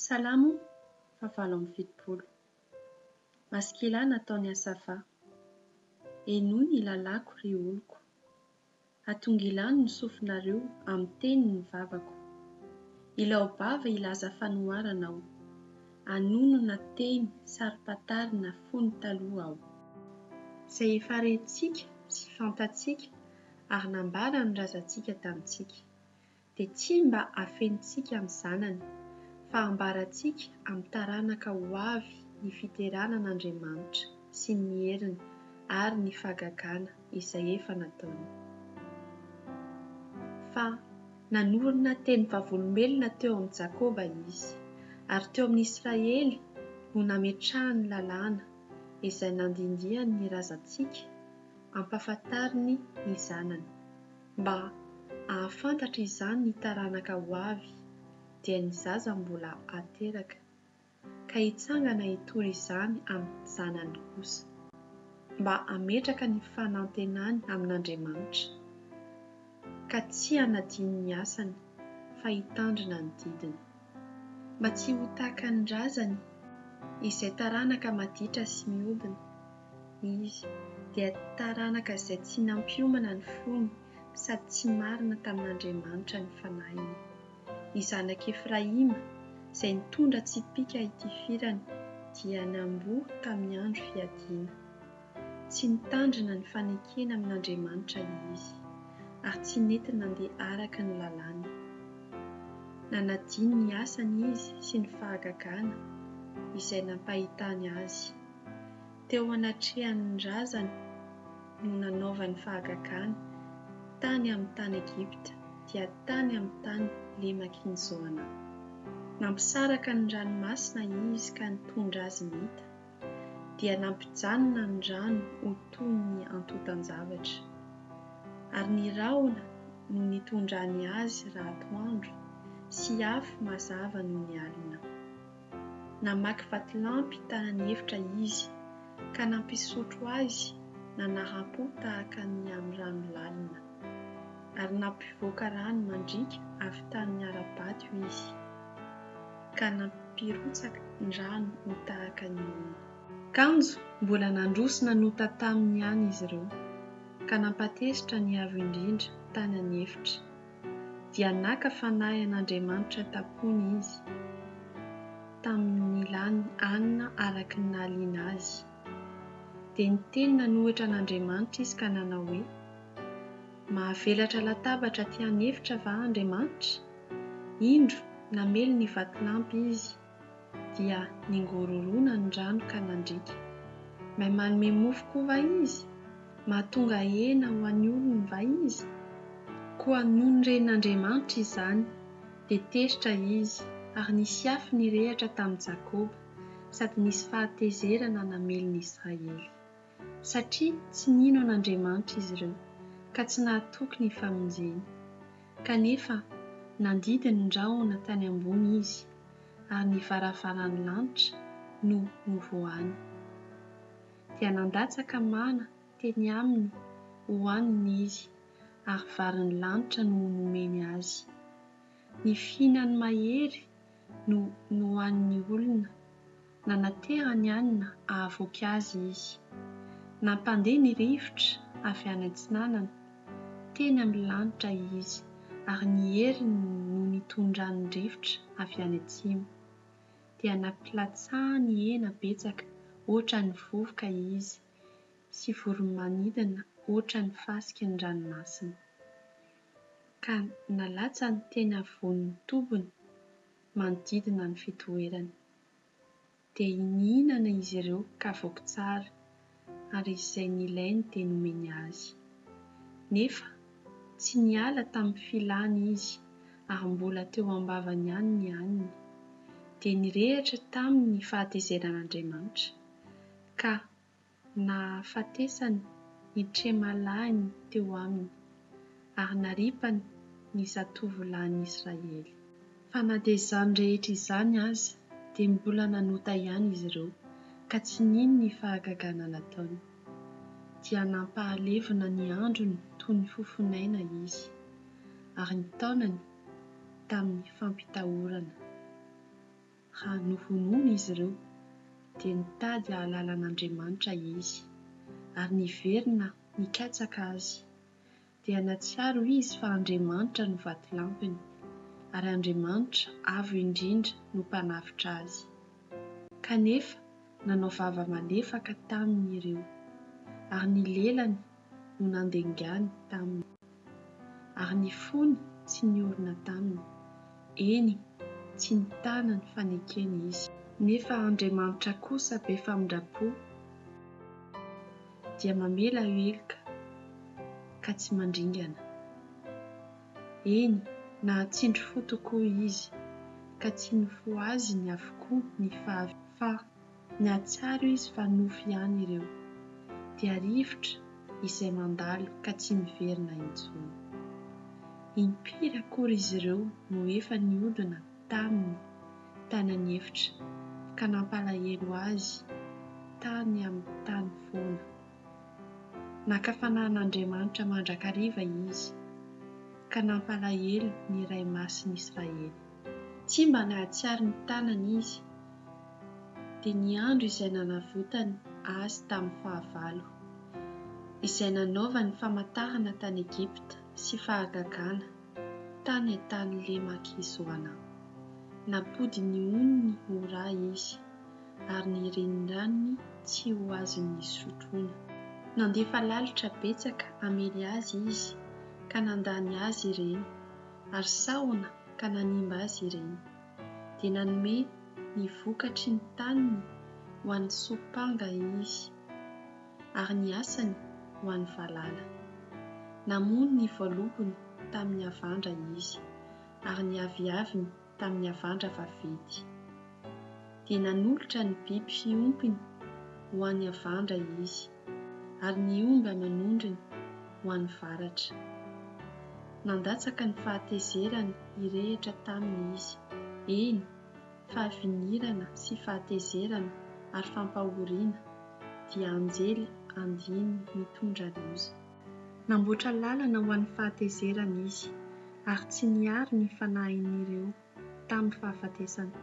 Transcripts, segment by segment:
Salamo fahavalo amby 70. Maskila nataon'i Asafa. Henoy ny lalàko, ry oloko. Atongilano ny sofinareo amin'ny tenin'ny vavako. Ilao-bava hilaza fanoharana aho. Hanonona teny saro-pantarina fony taloha aho. Izay efa rentsika sy fantatsika ary nambaran'ny razantsika tamintsika. dia tsy mba afenintsika amin'ny zanany, fa ambarantsika amin'ny taranaka ho avy ny fiderana an'Andriamanitra sy ny heriny ary ny fahagagana izay efa nataony. Fa nanorina teny vavolombelona teo amin'i Jakoba Izy, ary teo amin'i Israely no nametrahany lalàna izay nandindiany ny razantsika hampahafantariny ny zanany. Mba hahafantatra izany ny taranaka ho avy, dia ny zaza mbola hateraka, ka hitsangana hitory izany amin'ny zanany kosa, mba hametraka ny fanantenany amin'Andriamanitra, ka tsy hanadino ny asany, fa hitandrina ny didiny. Mba tsy ho tahaka ny razany, izay taranaka maditra sy miodina. Izy dia taranaka izay tsy nampiomana ny fony sady tsy marina tamin'Andriamanitra ny fanahiny. Ny zanak'i Efraima, izay nitondra tsipìka hitifirana, dia niamboho tamin'ny andro fiadiana. Tsy nitandrina ny fanekena amin'Andriamanitra izy, ary tsy nety nandeha araka ny lalàny. Nanadino ny asany izy sy ny fahagagana izay nampahitany azy. Teo anatrehan'ny razany no nanaovany fahagagana tany amin'ny tany Egypta, dia tany amin'ny tany lemak'i Zoana. Nampisaraka ny ranomasina izy ka nitondra azy nita, dia nampijanona ny rano ho toy ny antontan-javatra. Ary ny rahona no nitondrany azy raha atoandro, sy afo mazava nony alina. Namaky vatolampy tany an'efitra izy, ka nampisotro azy nanaram-po tahaka ny amin'ny rano lalina. Ary nampivoaka rano mandriaka avy tany ara-bato izy, ka nampirotsaka ny rano ho tahaka ny ony. Kanjo mbola nandroso nanota taminy ihany izy ireo, ka nampatezitra ny Avo Indrindra tany an'efitra. dia naka fanahy an'Andriamanitra tam-pony izy, tamin'ny nilany hanina araka ny nahaliana azy. Dia niteny nanohitra an'Andriamanitra izy ka nanao hoe, Mahavelatra latabatra aty an'efitra va Andriamanitra? Indro, namely ny vatolampy izy, dia ningororoana ny rano ka nandriaka. Mahay manome mofo koa va izy? Mahatonga hena ho an'ny olony va izy? Koa nony ren'Andriamanitra izany, dia tezitra izy, ary nisy afo nirehitra tamin'i Jakoba, sady nisy fahatezerana namely ny Israely. Satria tsy nino an'Andriamanitra izy ireo, ka tsy nahatoky ny famonjeny. Kanefa nandidy ny rahona tany ambony izy, ary ny varavaran'ny lanitra no novohany. Dia nandatsaka mana teny aminy hohaniny izy, ary varin'ny lanitra no nomeny azy. Ny fihinan'ny mahery no nohanin'ny olona, nanaterany hanina hahavoky azy izy. Nampandeha ny rivotra avy any atsinanana, teny amin'ny lanitra izy, ary ny heriny no nitondrany rivotra avy any atsimo. Dia nampilatsahany hena betsaka hoatra ny vovoka izy, sy voro-manidina hoatra ny fasiky ny ranomasina. Ka nalatsany teny afovoan'ny tobiny manodidina ny fitoerany. Dia nihinana izy ireo ka voky tsara, ary izay nilainy dia nomeny azy. Nefa tsy niala tamin'ny filany izy, ary mbola teo am-bavany ihany ny haniny. Dia nirehitra taminy ny fahatezeran'Andriamanitra, ka Nahafatesany ny tremalahiny teo aminy, ary naripany ny zatovolahin'i Israely. Fa na dia izany rehetra izany aza, dia mbola nanota ihany izy ireo, ka tsy nino ny fahagagana nataony. Dia nampahalevona ny androny toy ny fofonaina Izy, ary ny taonany tamin'ny fampitahorana. Raha novonoina izy ireo, dia nitady hahalala an'Andriamanitra izy, ary niverina nikatsaka Azy. Dia nahatsiaro izy fa Andriamanitra no vatolampiny, ary Andriamanitra Avo Indrindra no Mpanavotra azy. Kanefa nanao vava malefaka taminy ireo, ary ny lelany no nandengany taminy, ary ny fony tsy niorina taminy, eny, tsy nitana ny fanekeny izy. Nefa Andriamanitra kosa be famindram-po, dia mamela heloka ka tsy mandringana. Eny, nahatsindry fo tokoa izy, ka tsy nofohaziny avokoa ny faha. Nahatsiaro izy fa nofy ihany ireo, dia rivotra izay mandalo ka tsy miverina intsony. Impiry akory izy ireo no efa nihodina taminy tany an'efitra ka nampalahelo azy tany amin'ny tany foana. Naka fanahy an'Andriamanitra mandrakariva izy, ka nampalahelo ny Iray Masin'Israely. Tsy mba nahatsiaro ny tanany izy, dia ny andro izay nanavotany azy tamin'ny fahavalo, izay nanaovany famantarana tany Egypta sy fahagagana tany an-tany lemak'i Zoana. Nampody ny oniny ho ra izy, ary ny reniranony tsy ho azony nisotroina. Nandefa lalitra betsaka hamely azy izy, ka nandany azy ireny, ary sahona ka nanimba azy ireny. Dia nanome ny vokatry ny taniny ho an'ny sompanga izy, ary ny asany ho an'ny valala. Namono ny voalobony tamin'ny havandra izy, ary ny aviaviny tamin'ny havandra vaventy. Dia nanolotra ny biby fiompiny ho an'ny havandra izy, ary ny omby aman'ondriny ho an'ny varatra. Nandatsaka ny fahatezerany hirehitra taminy izy, eny, fahavinirana sy fahatezerana ary fampahoriana, dia anjely andiany mitondra loza. Namboatra lalana ho an'ny fahatezerana izy, ary tsy niaro ny fanahin'ireo tamin'ny fahafatesana,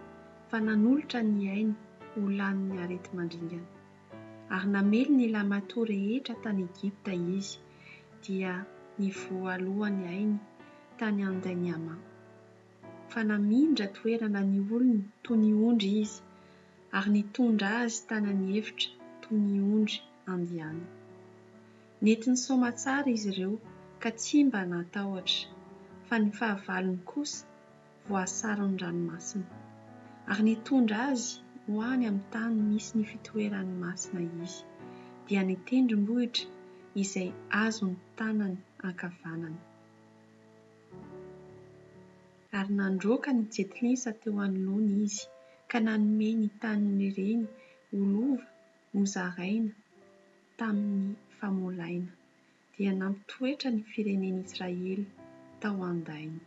fa nanolotra ny ainy ho lanin'ny areti-mandringana. Ary namely ny lahimatoa rehetra tany Egypta izy, dia ny voalohany ainy tany Andainiama. Fa namindra toerana ny olony toy ny ondry izy, ary nitondra azy tany an'efitra toy ny ondry andiany. Nentiny soamatsara izy ireo ka tsy mba natahotra, fa ny fahavalony kosa voasaron'ny ranomasina. Ary nitondra azy ho any amin'ny tany misy ny fitoerany masina izy, dia ny tendrombohitra izay azon'ny tanany ankavanana. Ary nandroaka ny jentilisa teo anoloany izy, ka nanome ny tanin'ireny ho lova nozaraina tamin'ny famolaina, dia nampitoetra ny firenen'Israely tao an-dainy.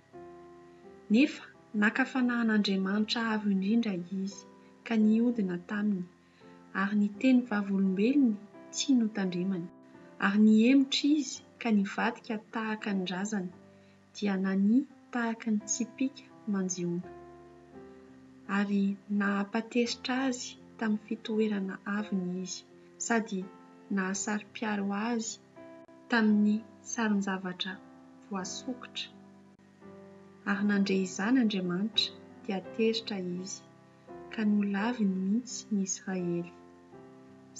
Nefa naka fanahy an'Andriamanitra Avo Indrindra izy, ka nihodina taminy, ary ny teny vavolombelony tsy notandremany. Ary nihemotra izy ka nivadika tahaka ny razany, dia nania tahaka ny tsipìka manjihona. Ary nahampatezitra azy tamin'ny fitoerana avony izy, sady nahasaro-piaro azy tamin'ny sarin-javatra voasokitra. Ary nandre izany Andriamanitra, dia tezitra izy, ka nolaviny mihitsy ny Israely,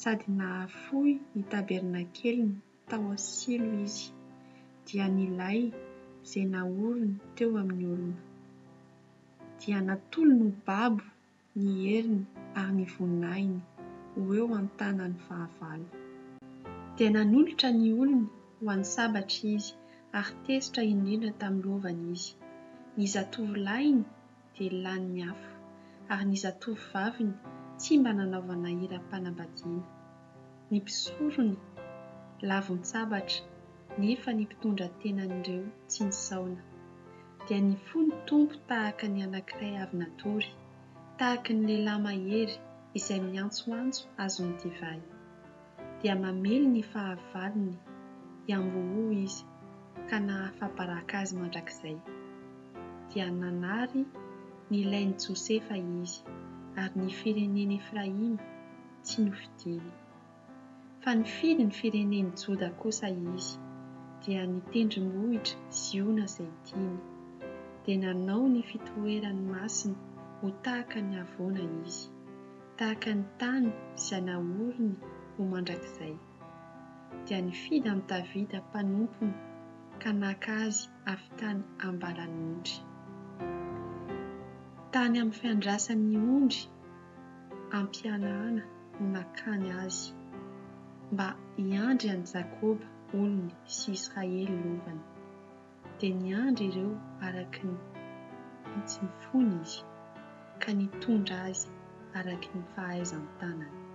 sady nahafoy ny tabernakeliny tao Silo izy, dia ny lay izay naoriny teo amin'ny olona. Dia natolony ho babo ny heriny ary ny voninahiny ho eo an-tanan'ny fahavalo. Dia nanolotra ny olony ho an'ny sabatra izy, ary tezitra indrindra tamin'ny lovany izy. Ny zatovolahiny dia lanin'ny afo, ary ny zatovovaviny tsy mba nanaovana hiram-panambadiana. Ny mpisorony lavon-tsabatra, nefa ny mpitondra tenan'ireo tsy nisaona. Dia nifoha ny Tompo tahaka ny anankiray avy natory, tahaka ny lehilahy mahery izay miantsoantso azon'ny divay. Dia mamely ny fahavalony hiamboho izy, ka nahafa-baraka azy mandrakizay. Dia nanary ny lain'i Josefa izy. Ary ny firenen'i Efraima tsy nofidiny. Fa nifidy ny firenen'i Joda kosa izy, dia ny tendrombohitra Ziona izay tiany. Dia nanao ny fitoerany masina ho tahaka ny havoana izy, tahaka ny tany izay naoriny ho mandrakizay. Dia nifidy an'i Davida mpanompony ka naka azy avy tany am-balan'ondry. Tany amin'ny fiandrasan'ny ondry ampihanahana no nakany azy, mba hiandry an'i Jakoba olony sy Israely lovany. Dia niandry ireo araka ny hitsin'ny fony izy, ka nitondra azy araka ny fahaizan-tanany.